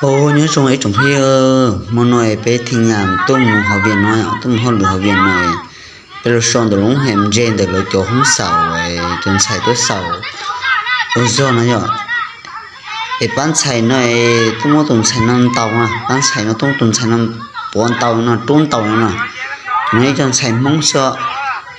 Au, nyob zoo ib tsoom phooj ywg, hmo no peb thim nyam tuaj mus hauv Vias no, tuaj mus hauj lwm hauv Vias no, peb los so ntawm lub hauv ntses ntawm lawv cov hoob xaum, cov ntxhais tuaj xaum ua zog no yom. Es pab ntxhais no, tuaj muab tus ntxhais no ntaus, pab ntxhais no tuaj muab tus ntxhais no puav ntaus no, rub ntaus no no. No ib co ntxhais Hmoob xwb,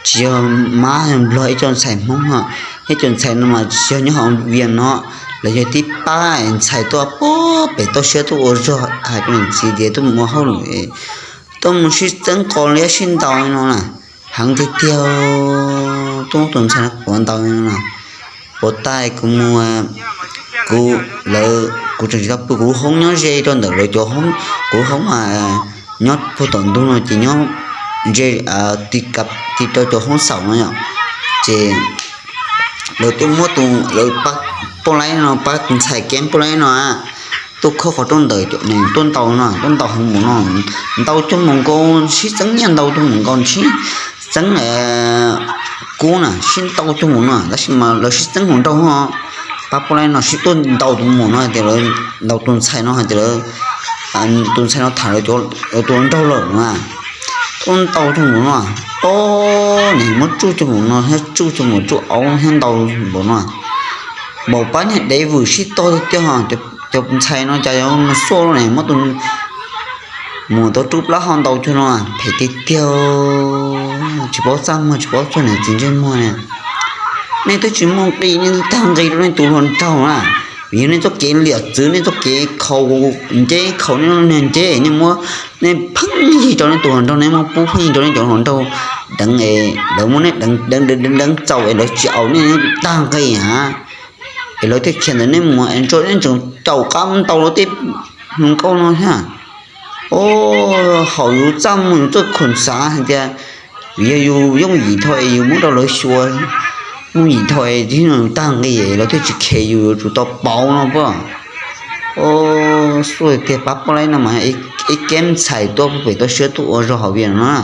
tsis yog Mab yog Nplog, ib co ntxhais Hmoob no. Ib co ntxhais no mas tsis yog nyob hauv Vias no, lawv yog tib pab ntxhais tuaj pem toj siab tuaj ua zog, hais rau niam txiv tias tuaj mus ua hauj lwm, tuaj mus sib txeeb qos liab sib ntaus no na. Heev tiag tiag, tuaj muab tus ntxhais no puav ntaus no na. Puav tas kuv mus, kuv, lawv, kuv tseem tsis tau pw, kuv lub hoob nyob ze rau ntawm lawv cov hoob, kuv lub hoob mas nyob puag tom ntug no ces nyob ze, ti rau cov hoob xaum no yom. Ces lawv tuaj muab tus, lawv pab poj laib no, pab ntxhais keeb poj laib no tuaj khob qhov rooj ntawm cov neeg tuaj ntaus no, tuaj ntaus heev npaum no, ntaus cuag npaum nkaus sib txeeb nyiaj, ntaus cuag npaum nkaus sib txeeb kub na, sib ntaus cuag npaum no, tab sis mas lawv sib txeeb hluas nraug no. Pab poj laib no sib tuaj ntaus tus maum no hais tias lawv, ntaus tus ntxhais no hais tias lawv, tus ntxhais no tham lawv tus hluas nraug lawm na. Tuaj ntaus cuag npaum no, o, nws muab tsuj cuag npaum no thiab, tsuj cuag npaum, tsuj aub thiab, ntaus npaum no. Npaum pab niag dev vwm sib tog tiag tiag, cov ntxhais no cas yuav mus xuaj ne, muab tus mus tau rub plaub hau ntaus cuag no, phem tiag tiag. Tsis paub txaj muag, tsis paub txog niam txiv ntsej muag na. Nej twb tsis muaj nqis, nej tag nqis rau nej tus hluas nraug na. Vim yog nej txoj kev liam txwv, nej txoj kev khaus nceb, khaus nej niag nceb, nej muab, nej pheej yig rau nej tus hluas nraug, nej muab pub pheej yig rau nej cov hluas nraug deev es lawv muab nej deev deev deev deev txaus es lawv tsis aus nej tag nqis a. Es lawv thiaj khiav ntawm nej mus es tso nej tseem caum qab mus ntaus lawv tej hluas nkauj no thiab. O, haum yus txaj muag, yus txoj khuam xav hais tias yog yus yooj yim dhau es yus muab rau lawv xyuas, yooj yim dhau es tag nqis lawv thiaj tsis khes yus, yuav tsum tau pauv no puas. O, xub tiag, pab poj laib no mas ib keb ntxhais tuaj pem toj siab tuaj ua zog hauv Vias no na.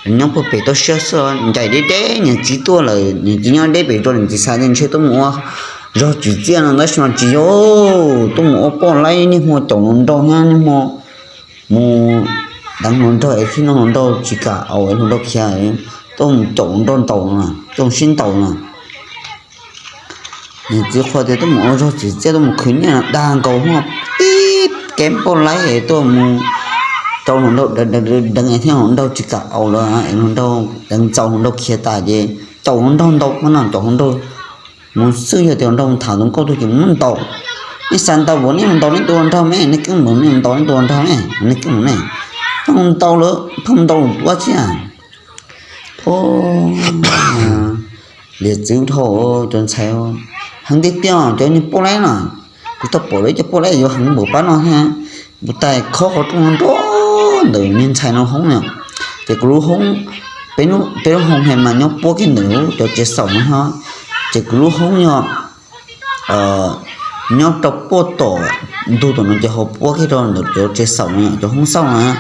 Nyob puag pem toj siab xwb, ncaim deb deb, niam txiv tuaj lawm, niam txiv nyob deb pem rau, niam txiv xav tias ntshe tuaj mus ua zog tsim txiaj no tab sis mas tsis yog, tuaj mus ua poj laib niaj hmo caum hluas nraug thiab niaj hmo mus deev hluas nraug es txhij no hluas nraug tsis kam aus es hluas nraug khiav, tuaj mus caum hluas nraug ntaus no, tuaj mus sib ntaus no. Niam txiv qhuas tias tuaj mus ua zog tsim txiaj, tuaj mus khwv nyiaj no dag nkaus, tib keb poj laib es tuaj mus rau hluas nraug deev es thiab hluas nraug tsis kam aus lawm es hluas nraug deev txaus, hluas nraug khiav tas ces caum hluas nraug ntaus no, caum hluas nraug mus xwb, yog tias hluas nraug mus tham tus nkauj tuaj ces mus muab ntaus. Nej xav ntaus npaum, nej mus ntaus nej tus hluas nraug me, nej keeb npaum, nej mus ntaus nej tus hluas nraug me, nej keeb npaum ne. Pheej mus ntaus lawm, pheej mus ntaus lawm ua tsi a. Liam txwv dhau cov ntxhais, heev tiag tiag cov niag poj laib no. Kuv tau pom lawv cov poj laib yuav heev npaum pab no thiab. Kuv tais khob qhov rooj nrov ntawm niag ntxhais no hoob no, ces kuv lub hoob, peb lub hoob he mas nyob puab kiag ntawm cov tsev xaum no thiab. Ces kuv lub hoob yog nyob rau puag tom ntug tom no ces ho puab kiag rau ntawm cov tsev xaum no, cov hoob xauj no.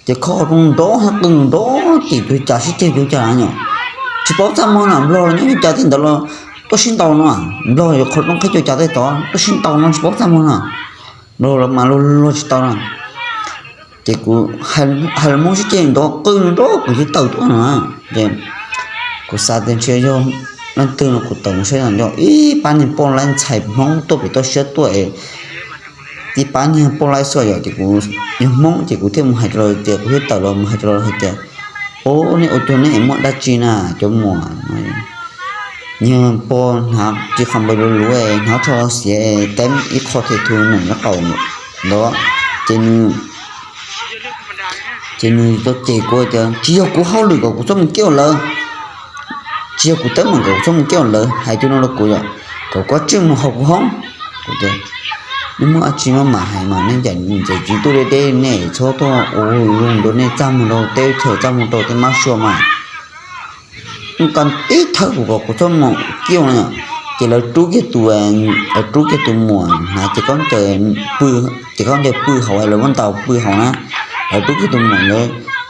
Ces khob qhov rooj nrov thiab qw nrov, ces tus cas sib ceg tus cas yom. Tsis paub txaj muag na, nplog los nyob li cas thiab ntawd los tuaj sib ntaus no. Nplog yuav qhov rooj qhib tus cas tej tod tuaj sib ntaus no tsis paub txaj muag na. Nplog los mas luag luag tsis tau na. Ces kuv hais los Hmoob sib ceg nrov qw nrov, kuv thiaj tawm tuaj no. Ces kuv xav tias ntshe yog leej twg no, kuv tawm mus saib no yog ib pab niag poj laib ntxhais Hmoob tuaj pem toj siab tuaj es tib pab niag poj laib xwb yom. Ces kuv yog Hmoob ces kuv thiaj mus hais rau lawv tias, kuv thiaj tawm los mus hais rau lawv hais tias, o, nej ua cuag nej muaj dab tsi na cov muam? Niag pog hnav ris qhov npawg luv luv, hnav tsho xiav, teeb ib qho thais thu num nyob qaum ntawd. Ces nws, ces nws tau cem kuv tias tsis yog kuv hauj lwm kom kuv txhob mus kiag lawv, tsis yog kuv teeb meem kom kuv txhob mus kiag lawv, hais cov no rau kuv yom, kom kuv tsij mus haus kuv hoob. Kuv tias, nej muaj dab tsi maj mam hais mas, nej cov niam txiv tuaj deb deb, nej txhob tuaj ua zoo rau nej txaj muag rau teb chaws, txaj muag rau tej mab sua mas. Nws tau tib thawb kuv kom kuv txhob mus kiag no. Ces lawv rub kiag tus, lawv rub kiag tus muam hnav ces khaub ncaws pw, ces khaub ncaws pw hauv, lawv muab ntaus pw hauv na. Lawv rub kiag tus muam ntawd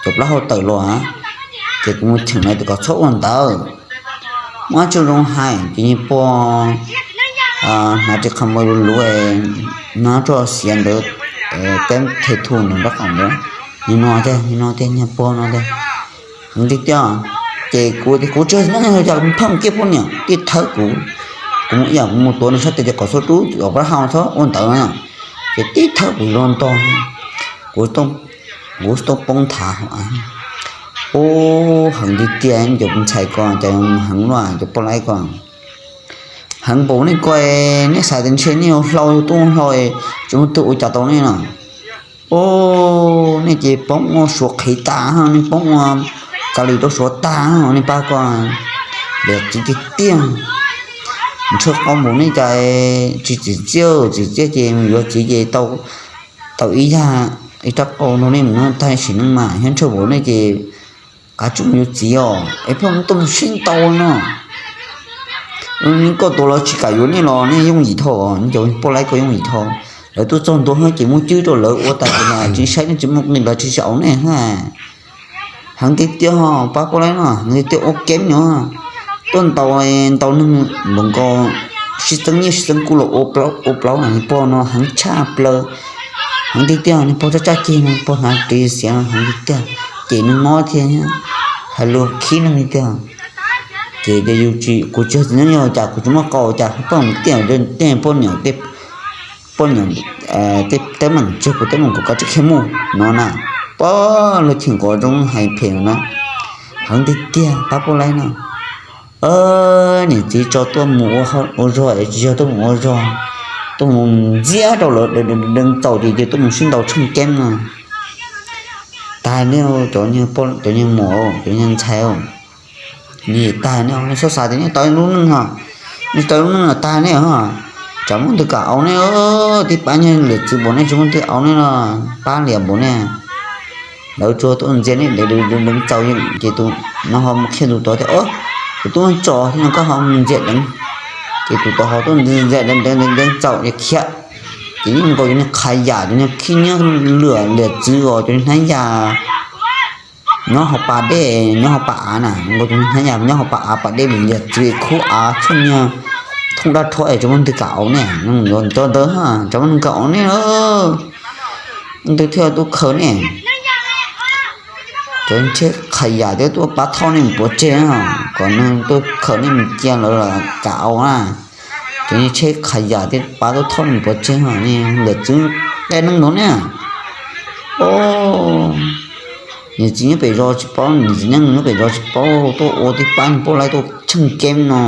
cov plaub hau tawm los, ces kuv mus cheem lawv tias kom txhob ua ntawd, muaj dab tsi zoo hais. Ces niag pog hnav ris qhov muag luv luv, nyob rau xiav ntawd, teb the thu ntawd nraub qaum ntawd, nim no tiag, nim no tiag, niag pog no tiag. Heev tiag tiag, ces kuv tias kuv tsis yog neeg, yog cas pheej kiag poj niam tij thawb kuv. Kuv mus ib yam kuv mus tuav nws sab tes tias kom txhob rub, kom pab hau txhob ua ntawd na, ces tij thawb kuv los ntog, kuv, kuv tau poob nthav hauv av. Ub, heev tiag tiag, cov ntxhais ko cas heev luaj, cov poj laib ko heev npaum nej ko, nej xav tias ntshe nej yuav hlau, tuaj hlau, tsis muaj twg ua cas tau nej no. Ub, nej ces poob ua suav qhev tag, nej poob ua kav lis rau suav tag, nej pab ko, liam txiv tiag tiag. Ntshe qau npaum nej cas tsis txim txiaj, txim txiaj ces mus yuav txiv ces tau ib yam, ib rab qau nrog nej mus no tag sim neej mas, thiab ntshe npaum nej ces kav tsij mus yuav txiv os, es pheej tuaj mus sib ntaus no. Koj tuav lawv tsis kam yuav nej los nej yooj yim dhau, cov poj laib ko yooj yim dhau. Lawv tuaj txog ntua ces muab cwb rau lawv ua tas ces tsis saib nej tsis muaj nqis los tsis tsis au nej. Heev tiag tiag, pab poj laib no heev tiag tiag, ua keeb nyob tuaj ntaus, ntaus neeg npaum nkaus, sib txeeb nyiaj sib txeeb kub los ua plaub na, niag pog no heev tshaj plaws. Heev tiag tiag, niag pog txaj txaj ceg no, pog hnav ris xiav no heev tiag tiag, ces neeg mob thiab, hais lus khib neeg li tiag. Ces yus tsis, kuv tsis yog txiv neej, yog cas kuv tsis muaj qau cas pheej mus tiaj tej poj niam, poj niam tej teeb meem, tsis yog kuv teeb meem, kuv kav tsij khiav mus no na. Pab luag cheem kom zoo hais phem na. Heev tiag tiag, pab poj laib no. Niam txiv tso tuaj mus ua zog es tsis yog tuaj mus ua zog, tuaj mus ntxiab rau lawv deev txaus ces tuaj mus sib ntaus tsheej keeb no. Tag nej, cov niag muam, cov niag ntxhais, nej tag nej, nej txhob xav tias nej tau lub neej ho, nej tau lub neej tag nej ho, tsam muaj tus twg kam au nej. Tib pab niag liam txwv npaum nej tsis muaj tus twg au nej los pab liam npaum nej. Lawv tsuas tuaj ntxias nej deev txaus ces tus no ho mus qhia tus tod tias, kuv tuaj tso thiab no koj ho mus ntxias deev. Ces tus tod ho tuaj ntxias deev deev deev txaus ces khiav. Ces yeej nkaus cov niag qhav yam, cov niag khib nyiab lwam liam txwv os, cov niag hnab yas nyob hauv pas dej, nyob hauv pas av na, nkaus cov niag hnab yas nyob hauv pas av, pas dej, liam txwv khub av, tshuaj nyiaj, thooj dab rhuab es tsis muaj tus twg kam au nej. Cov ntawd, tsam muaj neeg kam au nej, tus twg thiaj tuaj khaws nej. Cov tsheb qhas yam thiab tuaj pab thauj nej mus pov tseg, kom neeg tuaj khaws nej mus cia lawv los kam au na. Cov tsheb qhas yam thiab pab tuaj thauj nej mus pov tseg, liam txwv qe neeg nkaus ne. Niam txiv nyob pem zos tsis paub, niam txiv neej nyob pem zos tsis paub, tuaj ua tib pab niag poj laib tuaj tsheej keeb no.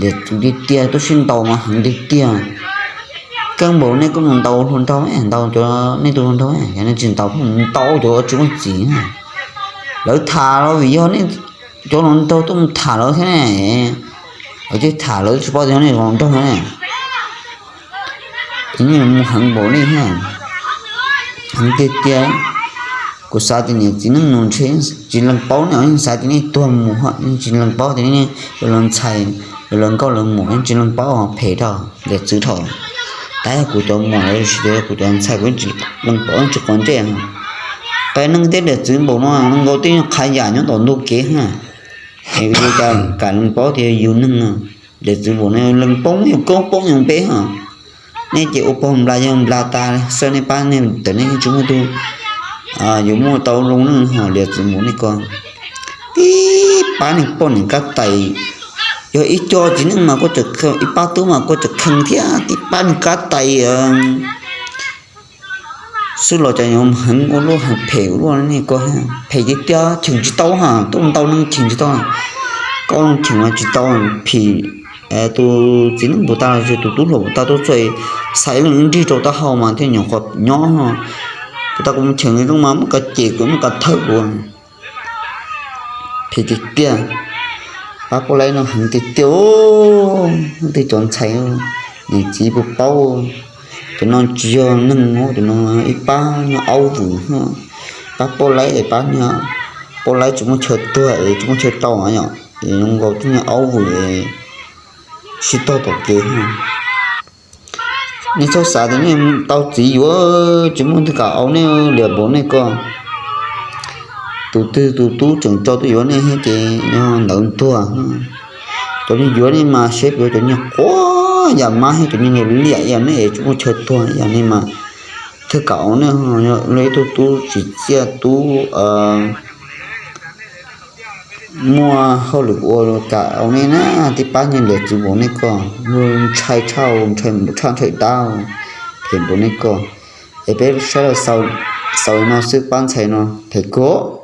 Liam txwv tiag tiag, tuaj sib ntaus mas heev tiag tiag. Keeb npaum nej kuj mus ntaus hluas nraug, ntaus cov nej tus hluas nraug, yog nej tsis ntaus kuj mus ntaus cov tsis muaj txiv. Lawv tham los vim yog nej cov hluas nraug tuaj mus tham lawv thiab ne. Lawv twb tham lawv tsis paub tias yog nej hluas nraug ne. Ces nej mus heev npaum nej, heev tiag tiag. Kuv xav tias niam txiv neej nus ntshe tsis lees paub ne, yeej xav tias nej tuag mus, yeej tsis lees paub tias nej yog lawv ntxhais, yog lawv nkauj lawv muam, yeej tsis lees paub, phem dhau, liam txwv dhau. Tab yog kuv cov muam los sis tias kuv cov ntxhais kuv yeej tsis lees paub, yeej tsis quav ntsej. Qe neeg thiab liam txwv npaum no, nkaus tej qhab yam nyob tom ntug kev ha. Es yus cas kam lees paub tias yus neeg no, liam txwv npaum no lees poob yus koob poob yus npe ha. Nej ces ua pog nplas yawg nplas tas xwb, nej pab nej tawm nej tsis muaj tus yuav muaj tau zoo neej ho liam txwv npaum nej ko. Tib pab niag poj niam kab tais, yog ib co txiv neej mas kuj tseem kheej, ib pab tub mas kuj tseem kheej thiab, tib pab niag kab tais xwb los cas yuav heev ua luaj, heev phem ua luaj ne ko. Phem tiag tiag, cheem tsis tau ha, tuaj ntau neeg cheem tsis tau. Koj cheem mas tsis tau, phim tus txiv neej puas tas los sis tus tub hluas puas tas tuaj txog, xaiv leej nrig rau taub hau mas thiaj nyuam qhuav nyob. Puas tas kuv mus cheem zoo mas muab kav cem kuv, muab kav thawb kuv. Phem tiag tiag, pab poj laib no heev tiag tiag. Tej cov ntxhais, niam txiv puas paub, cov no tsis yog neeg, cov no ib pab niag aub vwm. Pab poj laib es pab niag poj laib tsis muaj chaw tuag es tsis muaj chaw tau yom, es zoo nkaus tej niag aub vwm es sib tog tom kev. Nej txhob xav tias nej tau txiv yuav tsis muaj tus twg kam au nej, liam npaum nej ko. Tus twg tus tub tseem tso tuaj yuav nej thiab ces yog ntawd tuag. Cov niag yuav nej mas seb puas yog cov niag quav yam mab thiab cov nyiaj liam yam nej es tsis muaj chaw tuag yam nej mas, thiaj kam ua nej los yog ib tug tub tsim txiaj tub muaj hauj lwm ua, kam ua nej na, tib pab nyiaj liam tsis npaum nej ko, ntshai tshaj, ntshai tshaj ntshai dab, phem npaum nej ko. Es peb saib los xaus li no xwb, pab ntxhais no phem kawg.